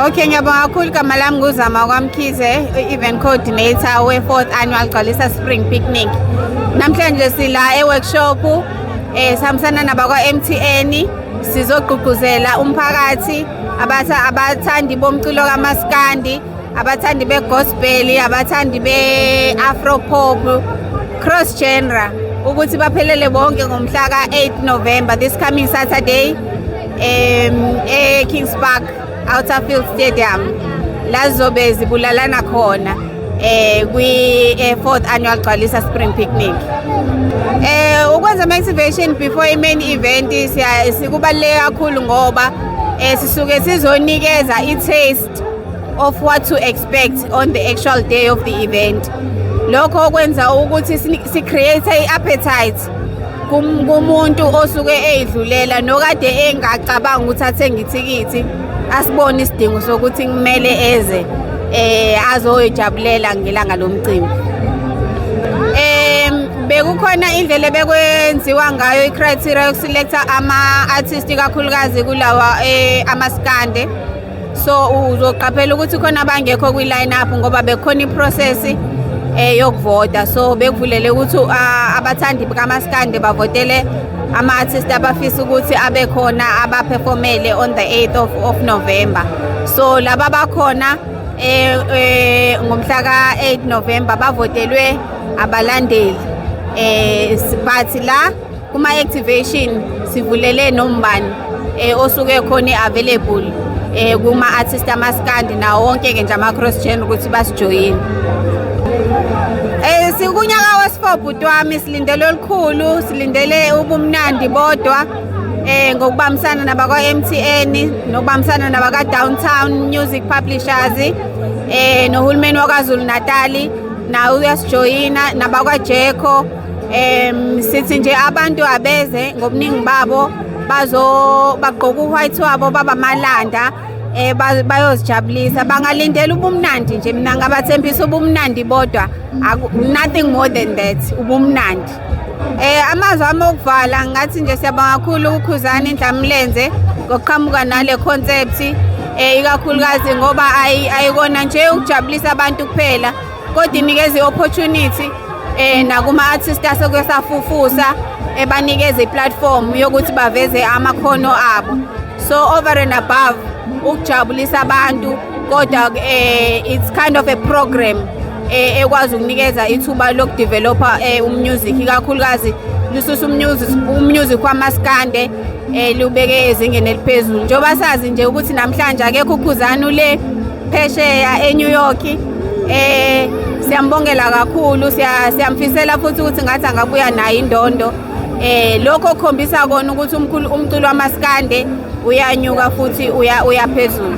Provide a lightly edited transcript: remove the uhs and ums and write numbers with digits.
Okay, ngiyabonga kakhulu. Igama lami nguZama kwaMkhize, i-event coordinator we-4th annual Gcwalisa Spring Picnic. Namhlanje sila e-workshop sihambisana nabakwa-MTN, sizogqugquzela umphakathi, abathandi bomculo kamaskandi, abathandi be-gospel, abathandi be-afro pop, cross genre, ukuthi baphelele bonke ngomhla ka-8 November, this coming Saturday, e-Kings Park Outerfield Stadium, la zizobe zibulalana khona kwi 4th annual Gcwalisa Spring Picnic. Ukwenza ama-activation before i-main event siya sikubaluleke kakhulu ngoba sisuke sizonikeza i-taste of what to expect on the actual day of the event. Lokho kwenza ukuthi si-create i-appetite kumuntu osuke eyidlulela nokade engacabanga ukuthi athenge ithikithi, asibone isidingo sokuthi kumele eze azoyijabulela ngelanga lomcimbi. Bekukhona indlela ebekwenziwa ngayo i-criteria yokuselecta ama-artist, kakhulukazi kulawa amaskande, so uzoqaphela ukuthi khona abangekho kwi-line up ngoba bekukhona i-process yokuvota. So bekuvulele ukuthi abathandi bukamaskande bavotele ama-artist abafisa ukuthi abe khona, abaperformele on the 8th of November. So laba bakhona ngomhla ka-8 November bavotelwe abalandeli, but la kuma activation sivulele nombani osuke khona available kuma artist amaskandi nawo wonke ke nje ama cross genre ukuthi basijoyine. Sikunyaka wesi-4, bhuti wami, silindele olukhulu, silindele ubumnandi bodwa ngokubambisana nabakwa MTN nokubambisana nabaka Downtown Music Publishers, nohulumeni wakwaZulu Natal nawe uyasijoyina, nabakwa Jeko. Sithi nje abantu abeze ngobuningi babo, bazo bagqoka u-white wabo, babamalanda, bayozijabulisa, bangalindela ubumnandi nje. Mina ngabathembisa ubumnandi bodwa, nothing more than that, ubumnandi. Amazwi ami okuvala, ngathi nje siyabonga kakhulu uKhuzani Ndlamlenze ngokuqhamuka nale concept, ikakhulukazi ngoba ayikona nje ukujabulisa abantu kuphela, kodwa inikeza i-opportunity nakuma artist asekesafufusa, ebanikeza i-platform yokuthi baveze amakhono abo. So over and above ukujabulisa abantu, kodwa it's kind of a program ekwazi ukunikeza ithuba lokudevelopa umusic, ikakhulukazi lisusa umusic wamaskande lubeke ezingeni eliphezulu, njengoba sazi nje ukuthi namhlanje akekho uKhuzani, ule phesheya eNew York. Siyambongela kakhulu, siyamfisela futhi ukuthi ngathi angabuya nayo indondo. Lokho kukhombisa kona ukuthi umkhulu umculo wamaskande uyanyuka futhi uya uyaphezulu.